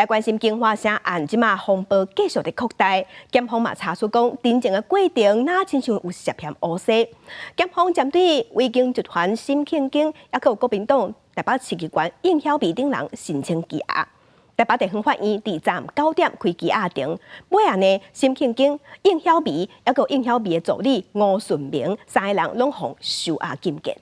來關心京華城案，這馬風波繼續佇擴大，檢方嘛查出講，偵前的過程若親像有涉嫌烏紗。檢方針對維京集團沈慶京，抑閣有國民黨台北市議員應曉薇等人申請羈押。台北地方法院佇昨暗9點開羈押庭，尾仔呢，沈慶京、應曉薇，抑閣有應曉薇的助理吳順明三个人攏予收押禁見。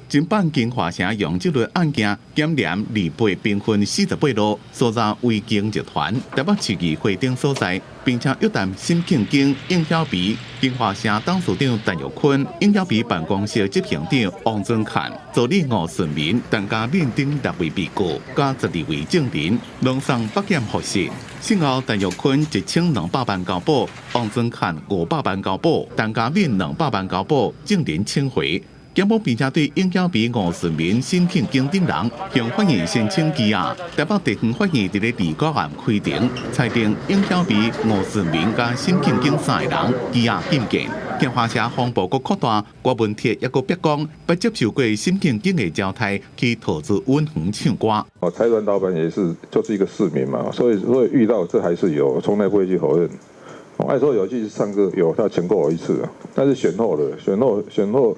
偵辦京華城楊這類案件，檢驗28平分48路，搜查維京集團台北市議會等所在，並且約談沈慶京、應曉薇、京華城董事長陳玉坤、應曉薇辦公室執行長王尊漢、助理吳順明、陳嘉敏等六位被告，佮12位證人，攏送北檢複訊。訊後陳玉坤1200萬交保，王尊漢500萬交保，陳嘉敏200萬交保，證人請回。檢方並且對應曉薇、吳順明、沈慶京等人向法院申請羈押。台北地方法院佇咧29暗開庭，裁定應曉薇、吳順明佮沈慶京三个人羈押禁見。京華城風暴閣擴大，郭文鐵抑閣逼講，捌接受過沈慶京的招待去桃子溫園唱歌。哦，財團老闆也是就是一個市民嘛，所以遇到這還是有，從來不會去否認。我愛說有去唱歌，有他請過我一次，但是選後的，選後選後。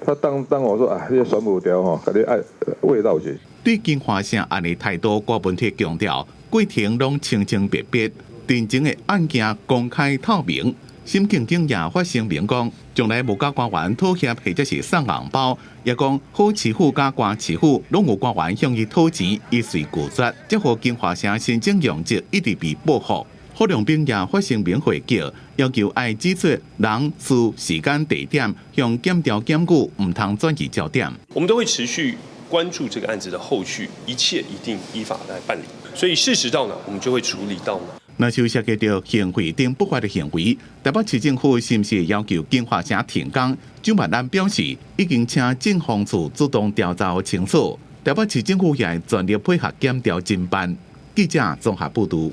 他當我說啊，這選無掉吼，共你愛味道去。對京華城案的態度，郭文鐵強調，過程攏清清白白，偵前的案件公開透明。沈慶京也發聲明講，從來無佮官員妥協或者是送紅包，也講好市府佮官市府攏有官員向伊討錢，伊隨拒絕，這予京華城申請容積一直被報復。郝龍斌也發聲明回擊，要求愛指出人、事、時間、地點，向檢調檢舉，毋通轉移焦點。我們都會持續關注這個案子的後續，一切一定依法來辦理。所以事實到哪，我們就會處理到哪。若是涉及著行賄等不法的行為，台北市政府是毋是要求京華城停工？蔣萬安表示，已經請政風處主動調查清楚，台北市政府也全力配合檢調偵辦。記者綜合報導。